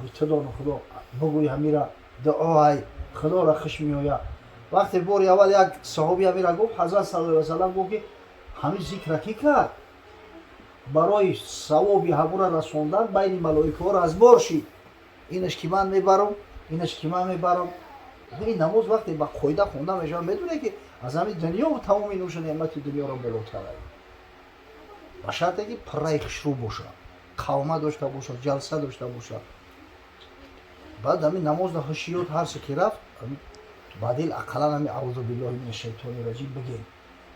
Ҳами ту дону худо бугӯй, ҳамира дуоай худоро хуш меояд. Вақте бори аввал як саҳоби ҳамира гуфт, ҳазрат саллаллоҳу алайҳи васаллам гуфт, ки ҳамин зикра кӣ кард? Барои савоби ҳамура расондан байни малоикаҳо разбор шид: инаш ки ман мебарам, инаш ки ман мебарам. Ин намоз вақте ба қоида хонда мешавад, медоне ки аз ҳамин дунёву тамоми нӯшу неъмати дунёро болотар ай, ба шарте ки пурраи хушрӯ бошад, қавма дошта бошад, ҷалса дошта бошад. Баъд ҳамин намозда ҳушиёт ҳарсе ки рафт, ба дил ақаллан ҳами أعوذ بالله من الشيطان الرجيم бигем.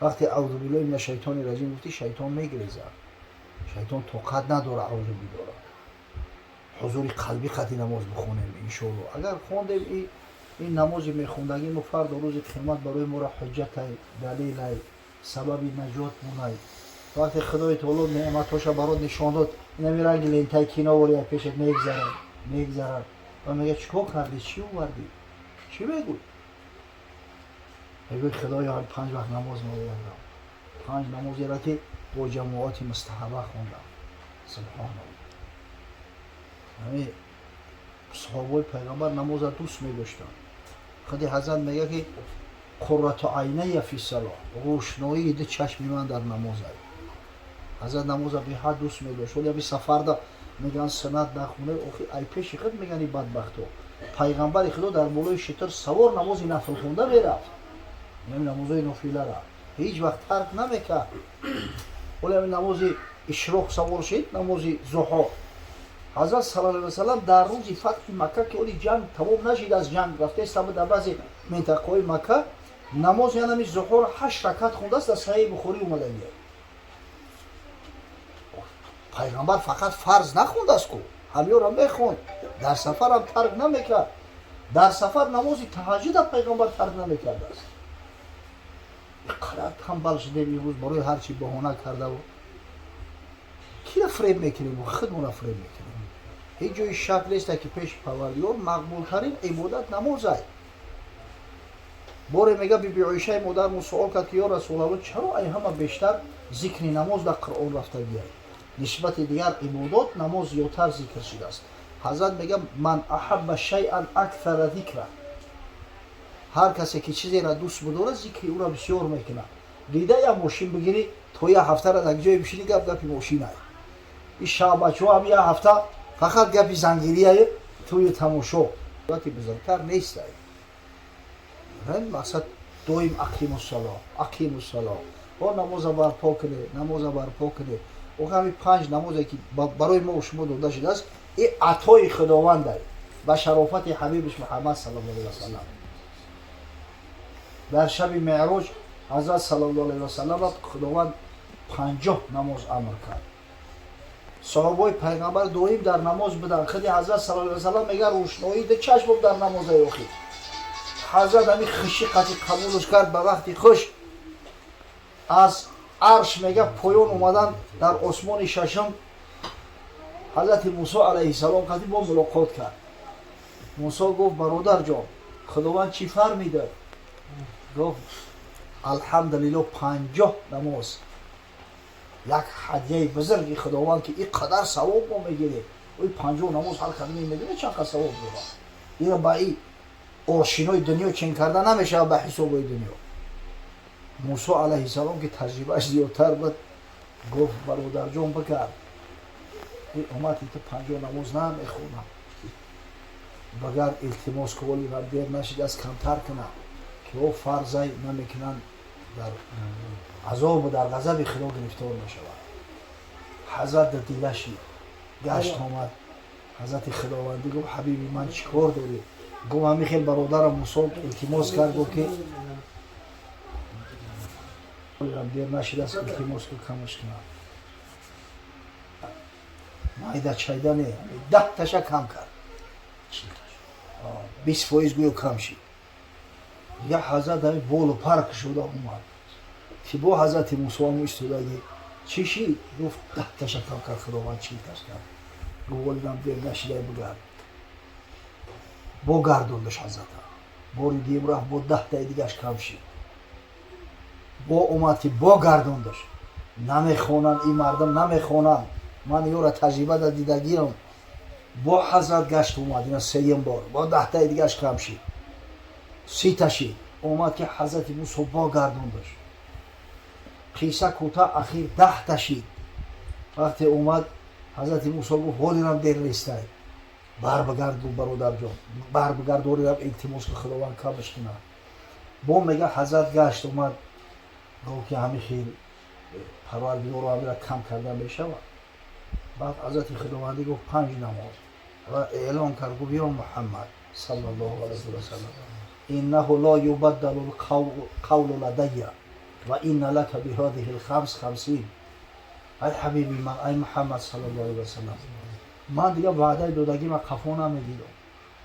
Вақте أعوذ بالله من الشيطان الرجيم гуфтӣ, шайтон мегрезад, шайтон тоқат надора аузу бидора. Ҳузури қалбӣ қати намоз бихонем, иншоалло. Агар хондем, ин намози мехондагӣ мо фардо рӯзи қиёмат барои моро ҳуҷҷатай, далелай, сабаби наҷот монай. Вақте худои таоло неъматҳоша барот нишон дод, инами ранги лентаи киновория пешат мегзарад, мегзарад ва мега: чӣ кор кардӣ, чӣ овардӣ? Чӣ мегӯй? Мегӯй: худоё, панҷ вақт намоз меовардам, панҷ намозеро ки бо ҷамоати мустаҳаба хондам. Субҳоналло. Ҳами саҳобои пайғамбар намоза дӯст медоштанд. Худи ҳазрат мега, ки قرة عيني في الصلاة, рӯшноии ду чашми ман дар намозай. Ҳазрат намоза беҳад дӯст медошт. Вале ами сафарда мегӯянд, суннат нахоне. Охи, ай пеши худ мегӯянд, и бадбахто, пайғамбари худо дар болои шитр савор намози нафл хонда мерафт. Ами намозои нофилара ҳеҷ вақт тарк намекард. Вале ами намози ишроқ савор шид, намози зуҳо. Ҳазрат саллаллоҳу алайҳи васаллам дар рӯзи фатҳи Макка, ки оли ҷанг тамом нашид, аз ҷанг рафтаиста дар баъзе минтақаҳои Макка, намози янами зуҳор ҳашт ракат хондааст. Дар Саҳиҳи Бухорӣ омадагия. Пайғамбар фақат фарз нахондааст ку, ҳамёро мехонд, дар сафарам тарк намекард. Дар сафар намози таҳаҷҷуда пайғамбар тарк намекардааст. Иқадар тамбал шудем имрӯз, барои ҳар чи баҳона кардаву кира фреб мекунем, худмона фреб мекунем. Ҳеҷ ҷои шак неста, ки пеши Парвардигор мақбултарин ибодат намозай. Боре, мега, биби Оишаи модармон суол кард, ки ё Расулалло, чаро ай ҳама бештар зикри намоз дар Қуръон рафтагиай? Нисбати дигар ибодот намоз зиёдтар зикр шудааст. Ҳазрат мега: من أحب شيئا أكثر ذكره. Ҳар касе ки чизеро дӯст бидорад, зикри ӯро бисёр мекунад. Дида, як мошин бигирӣ, то як ҳафтара дар ҷое бишинӣ, гап гапи мошинай. И шабачҳо ҳам як ҳафта фақат гапи зангирияе, тӯи тамошо бузургтар нестай. Мақсад доим أقيموا الصلاة, أقيموا الصلاة, о намоза барпо кунед, намоза барпо кунед. О ҳами панҷ намозе ки барои мо шумо дода шудааст, и атои худовандай ба шарофати ҳабибиш Муҳаммад саллаллоҳу алайҳи васаллам. Дар шаби меъроҷ ҳазрат саллаллоҳу алайҳи васалламро худованд 50 намоз амр кард. Саҳобои пайғамбар доим дар намоз буданд. Худи ҳазрат саллаллоҳу алайҳи васаллам мега: рӯшноии ду чашмом дар намозаи охир. Ҳазрат ҳами хуши қати қабулш кард. Ба вақти хуш аз арш, мега, поён омадан, дар осмони шашум ҳазрати Мусо алайҳиссалом қати бо мулоқот кард. Мусо гуфт: бародарҷон, худованд чӣ фармида? Гуфт: алҳамдулилло, 50 намоз як ҳадияи бузурги худованд, ки ин қадар савоб мо мегирем. Ой, 50 намоз ҳар кадоме медонед чанд қад савоб дорад? Ина ба и оршинои дунё чен карда намешавад, ба ҳисобои дунё. Мусо алайҳиссалом, ки таҷрибааш зиёдтар буд, гуфт: бародарҷон, бикард, ин уммати ту 50 намоз намехонам. Багар илтимос куволи ва дер нашидааст, камтар кунад, ки о фарзай намекунанд, дар азобу дар ғазаби худо гирифтор мешавад. Ҳазрат дар дилаши гашт омад. Ҳазрати худовандӣ гуфт: ҳабиби ман, чӣ кор дорӣ? Гуфт: ҳамин хел бародарам Мусо илтимос кард, гуфт ки дер нашидааст, илтимос ку, камаш кунад. Майда чайда не, 10 таша кам кард, 20% гӯё кам шид. Дигар ҳазрат ҳами болу пар кушода омад, ки бо ҳазрати Мусо ҳам истодаги. Чӣ шид? Гуфт: 10 таша кам кард худованд, 40 таш кард. Гуфт: волидам, дер нашидай, бигард. Бо гардондаш ҳазрата. Бори дуюм рафт, бо 10таи дигаш кам шид. Бо омад, ки бо гардондаш. Намехонанд ин мардум, намехонанд. Ман ёра таҷриба да дидагиам. Бо ҳазрат гашт омад, ина сеюм бор, бо 10таи дигаш кам шид, 30та шид. Омад, ки ҳазрати Мусо бо гардондаш. Қисса кӯтоҳ, ахир 10та шид. Вақте омад, ҳазрати Мусо гуфт: «Ҳолирам дер нестай, бар бигард». Гуфт: «Бародарҷон, бар бигард, ҳолирам илтимос, ки Худованд камаш кунад». Бо мега, ҳазрат гашт омад, гуфт, ки ҳами хел, Парвардигоро, ҳамира кам карда мешавад? Баъд ҳазрати Худовандӣ гуфт: «Панҷ намоз». Ва эълон кард, гуфт: «Ё Муҳаммад саллаллоҳу алайҳи васаллам, иннаҳу ло юбаддалу лқавлу ладайя ва инна лака биҳадиҳи лхамс хамсин». Ай ҳабиби ман, ай Муҳаммад саллаллоҳу алайҳи васаллам, ман дига ваъдаи додагима қафо намегирам.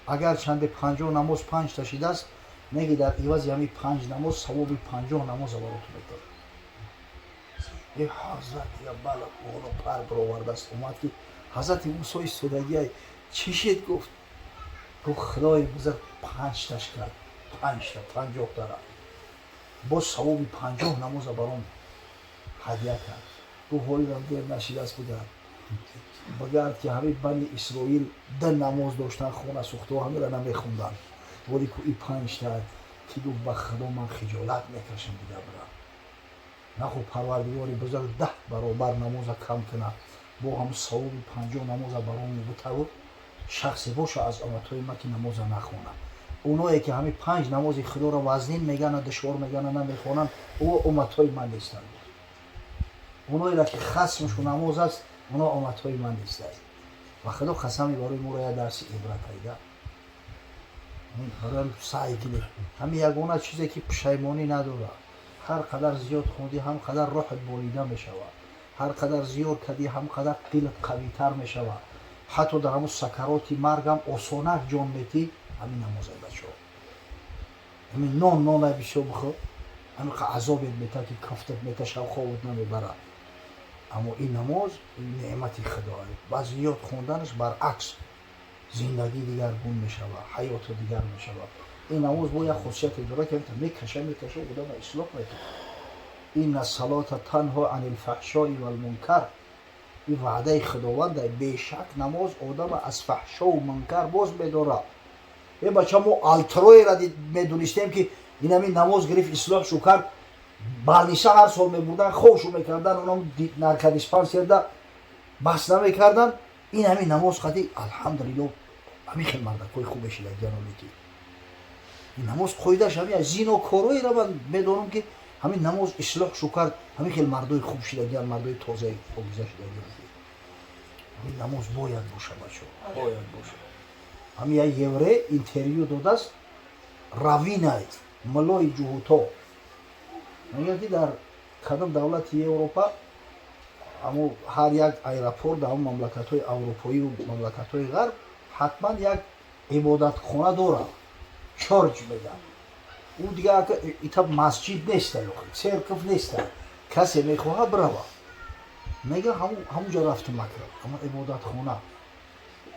Агар чанде 50 намоз панҷта шидааст, неги дар ивази ҳамин панҷ намоз савоби 50 намоза бароту метавад. Э, ҳазрат дига бала боло пар баровардааст. Омад, ки ҳазрати Мусо истодагиай. «Чӣ шид?» гуфт. Гуфт: «Худои бузург панҷташ кард, панҷта, 50тара боз савоби 50 намоза баром ҳадя кард». Гуфт: «Ҳолирам дер нашидааст, бигард, бигард, ки ҳамин Бани Исроил ду намоз доштан, хона сӯхто, ҳамира намехонданд, вале ку и панҷта». Ки гуфт: «Ба Худо, ман хиҷолат мекашам дига бирам. Наху Парвардигори бузург 10 баробар намоза кам кунад, бо ҳамун савоби 50 намоза барому битавуд. Шахсе боша аз умматҳои ман, ки намоза нахонад. Оное ки ҳамин панҷ намози Худоро вазнин мегана, душвор мегана, намехонанд, ӯ умматҳои ман нестанд. Оноеро ки хасмшу намоз аст, оно умматҳои ман нестанд». Ва Худо қасами, барои моро як дарси ибрат айда. Барои саъй кунед. Ҳамин ягона чизе, ки пушаймонӣ надорад. Ҳар қадар зиёд хондӣ, ҳам қадар роҳат болида мешавад. Ҳар қадар зиёд кардӣ, ҳам қадар дилат қавитар мешавад. Ҳатто дар ҳамун сакароти маргам осонак ҷон метӣ. Ҳамин намозай, бачаҳо. Ҳамин нон, нонай бисёр бихӯр, ҳамин азобет мета, ки кафтат мета, шавховат намебарад. Аммо ин намоз неъмати Худоа. Ба зиёд хонданаш, баръакс, зиндагӣ дигаргун мешавад, ҳаёту дигар мешавад. Ин намоз бо як хусусияте дорад, ки мекаша, мекаша, одама ислоҳ мекунад. Инна салота танҳо ани лфаҳшои валмункар. Ин ваъдаи Худованда. Бешак, намоз одама аз фаҳшову мункар боз медорад. Е бача, мо алтроеро медонистем, ки инами намоз гирифт, ислоҳ шу кард. Больница ҳар сол мебурдан, хобшу мекардан, онам наркодиспансерда бас намекардан. Ин ҳамин намоз қади, алҳамдулилло, ҳамин хел мардакҳои хубе шида. Ки ин намоз қоидааш ҳамин зинокороеро ман медонам, ки ҳамин намоз ислоҳ шу кард, ҳамин хел мардои хуб шидагиан, мардои тозаи покиза шидагиан. Ҳамин намоз бояд боша, бачо, бояд боша. Ҳамин як еврей интервю додааст, раввинай, муллои ҷуҳуто. Мегӯяд, ки дар кадом давлати Европа, амо ҳар як аэропорт дар ҳамон мамлакатҳои аврупоию мамлакатҳои ғарб ҳатман як ибодатхона дорад, church мегӯяд. Ӯ дига ита масҷид неста, церковь неста, касе мехоҳад, бирава. Мега, ҳамунҷо рафтум, макрам, ҳамон ибодатхона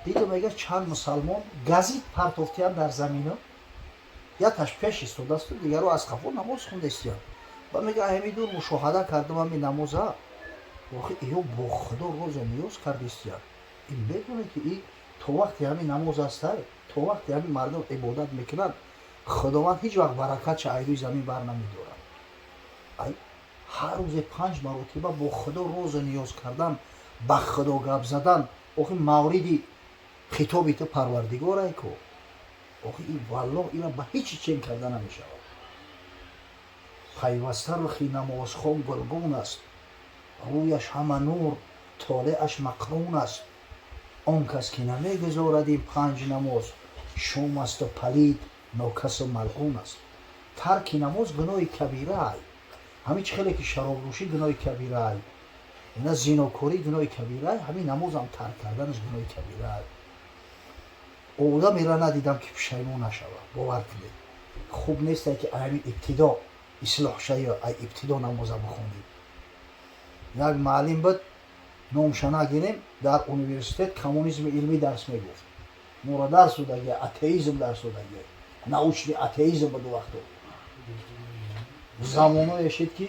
дидам. Мега, чанд мусалмон газит партофтиянд дар замина, якаш пеш истодаасту дигаро аз қафо намоз хондаистиянд. Ба мега, ҳамин дур мушоҳада кардам ҳамин намоза. Охи, иё бо Худо роза ниёз кардистиянд. Ин медонед, ки и то вақте ҳамин намоз ҳастай, то вақте ҳамин мардум ибодат мекунанд, Худованд ҳеҷ вақт баракатша аз рӯи замин бар намедорад. Ҳар рӯзе панҷ маротиба бо Худо розу ниёз кардан, ба Худо гап задан, охи, мавриди хитоби ту Парвардигорай ку. Охи, ин валлоҳ, ина ба ҳеҷ чен карда намешавад. Пайваста рухи намозхон гулгун аст, рӯяш ҳама нур, толеаш мақрун аст. Он кас ки намегузорад ин панҷ намоз, шум асту палид, нокасу малъун аст. Тарки намоз гуноҳи кабираай. Ҳамин чӣ хеле ки шаробнӯшӣ гуноҳи кабираай, ина зинокорӣ гуноҳи кабираай, ҳамин намозам тарк карданаш гуноҳи кабираай. Одамеро надидам, ки пушаймон нашавад. Бовар кунед, хуб несте, ки ҳамин ибтидо ислоҳ шаё, ай ибтидо намоза бихонӣ. Як муаллим буд, номша нагирем, дар университет коммунизми илмӣ дарс мегуфт. Моро дарс додагия, атеизм дарс додагия, научный атеизм буд. Вақто замоное шид, ки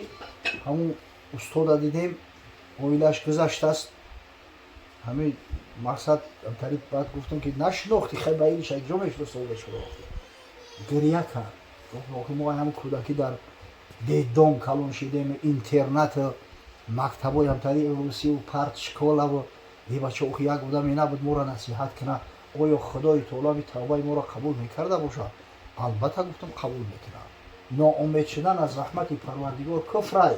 ҳамун устода дидем, оилаш гузаштааст. Ҳамин мақсад тариқ. Баъд гуфтам, ки нашинохтӣ, хай, ба ин шакҷо мешиносам. Гиря кард, гуфт: «Мо ҳам кӯдакӣ дар детдом калон шидем, интернат, мактабҳои ҳамтари русию партшколаву е бача, охи як одаме набуд моро насиҳат кунад. Оё Худои таоло ами тавбаи моро қабул мекарда бошад?» «Албатта, — гуфтам, — қабул мекунад. Ноумед шудан аз раҳмати Парвардигор куфрай.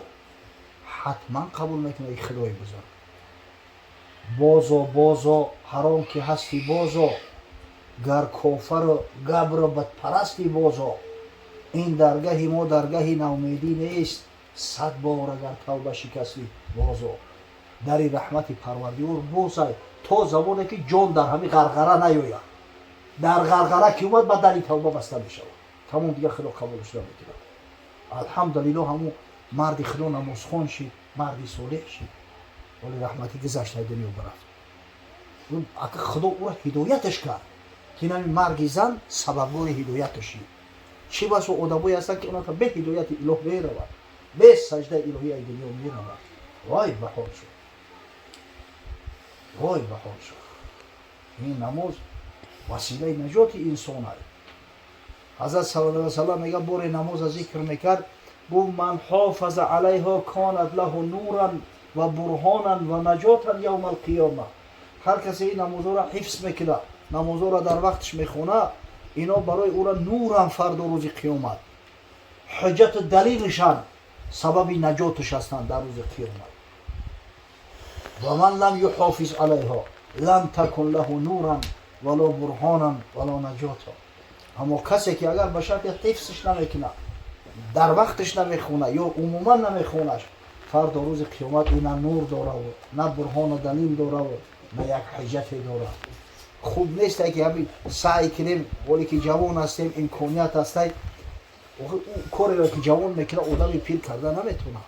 Ҳатман қабул мекунад Худои бузург. Бозо, бозо, ҳар он ки ҳастӣ, бозо, гар кофару габру бадпарастӣ, бозо. Ин даргаҳи мо даргаҳи наумедӣ нест. 100 бор агар тавба шикастӣ, бозо. Дари раҳмати Парвардигор бозай, то замоне ки ҷон дар ҳамин ғарғара наёяд. Дар ғарғара ки омад, ба дари тавба баста мешавад, тамом, дигар Худо қабулш намекунад». Алҳамдулилло, ҳамун марди Худо намозхон шид, марди солеҳ шид, вале раҳматӣ гузашта, дунё бирафт. Ака, Худо ӯро ҳидояташ кард, ки нами марги зан сабабгори ҳидояташ шид. Чӣ басо одамое ҳастанд, ки онака бе ҳидояти илоҳ меравад, бе саждаи илоҳӣ ай дунё меравад. Вой ба ҳол шуд, вой ба ҳол шуд! Ин намоз василаи наҷоти инсон аст. Ҳазрат саллаллоҳу алайҳи васаллам мега, боре намоза зикр мекард, гуфт: «من حافظ عليها كانت له نورا وبرهانا ونجاة يوم القيامة». Ҳар касе ин намозҳоро ҳифз мекунад, намозҳоро дар вақташ мехона, ино барои ӯра нуран фардо рӯзи қиёмат, ҳуҷҷату далилишанд, сабаби наҷоташ ҳастанд дар рӯзи қиёмат. ومن لم يحافظ عليها لم تكن له نورا ولا برهانا ولا نجاة. Аммо касе ки агар ба шарти ҳифзш намекунад, дар вақташ намехона ё умуман намехонаш, фардо рӯзи қиёмат ӯ на нур дораву, на бурҳону далил дораву, на як ҳуҷҷате дорад. Хуб несте, ки ҳамин саъй кунем, ҳоле ки ҷавон ҳастем, имконият ҳастай. Кореро ки ҷавон мекунад, одами пир карда наметавонад.